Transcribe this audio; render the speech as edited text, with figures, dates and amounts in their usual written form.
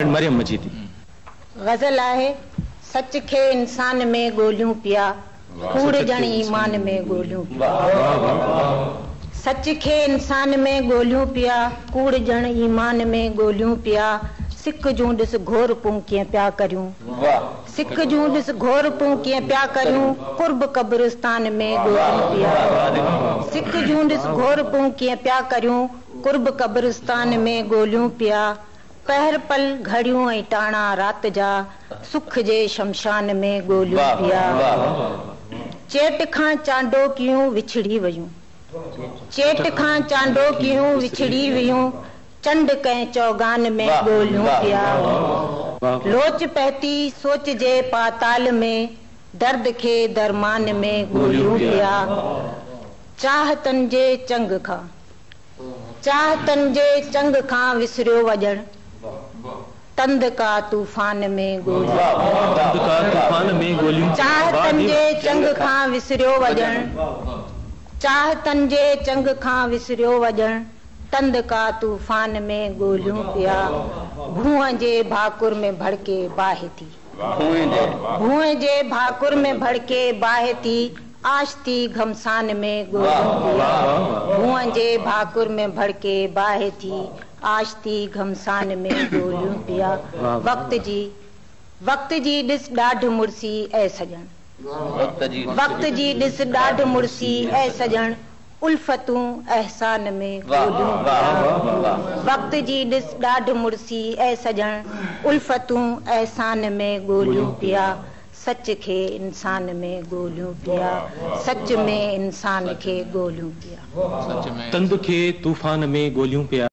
مريم مجيدي. غزل آهي، سچ کي انسان ۾ ڳوليون پيا، ڪوڙ ڄڻ ايمان ۾ ڳوليون پيا. سچ کي انسان ۾ ڳوليون پيا، ڪوڙ ڄڻ ايمان ۾ ڳوليون پيا، سڪ جون ڏس گهور پون ڪيئن پيا ڪريون، سڪ جون ڏس گهور پون ڪيئن پيا ڪريون، قرب قبرستان ۾ ڳوليون پيا. سڪ جون ڏس گهور پون ڪيئن پيا ڪريون، قرب قبرستان ۾ ڳوليون پيا. پهر پل گهڙيون ۽ ٽاڻا رات جا، سک جي شمشان ۾ ڳوليون پيا. چيٽ کان چانڊوڪيون وڇڙي ويون. چيٽ کان چانڊوڪيون وڇڙي ويون، چنڊ ڪنهن چوگان ۾ ڳوليون پيا. لوچ پهتي سوچ جي پاتال ۾، درد کي درمان ۾ ڳوليون پيا. چاهتن جي چنگ کان. چاهتن جي چنگ کان وسريو وڄڻ، تند ڪا طوفان ۾ ڳوليون. چاهتن جي چنگ کان وسريو وڄڻ، چاهتن جي چنگ کان وسريو وڄڻ، تند ڪا طوفان ۾ ڳوليون پيا. ڀونء جي ڀاڪر ۾ ڀڙڪي باهه ٿي. ڀونء جي ڀاڪر ۾ ڀڙڪي باهه ٿي، آشتي گهمسان ۾ ڳوليون پيا. ڀونء جي ڀاڪر ۾ ڀڙڪي باهه ٿي، آشتي گهمسان ۾ ڳوليون پيا. وقت جي وقت جي ڏس ڏاڍ مڙسي اي سڄڻ. وقت جي ڏس ڏاڍ مڙسي اي سڄڻ، الفتون احسان ۾ ڳوليون پيا. وقت جي ڏس ڏاڍ مڙسي اي سڄڻ، الفتون احسان ۾ ڳوليون پيا. سچ کي انسان ۾ ڳوليون پيا، سچ ۾ انسان کي ڳوليون پيا. تند کي طوفان ۾ ڳوليون پيا.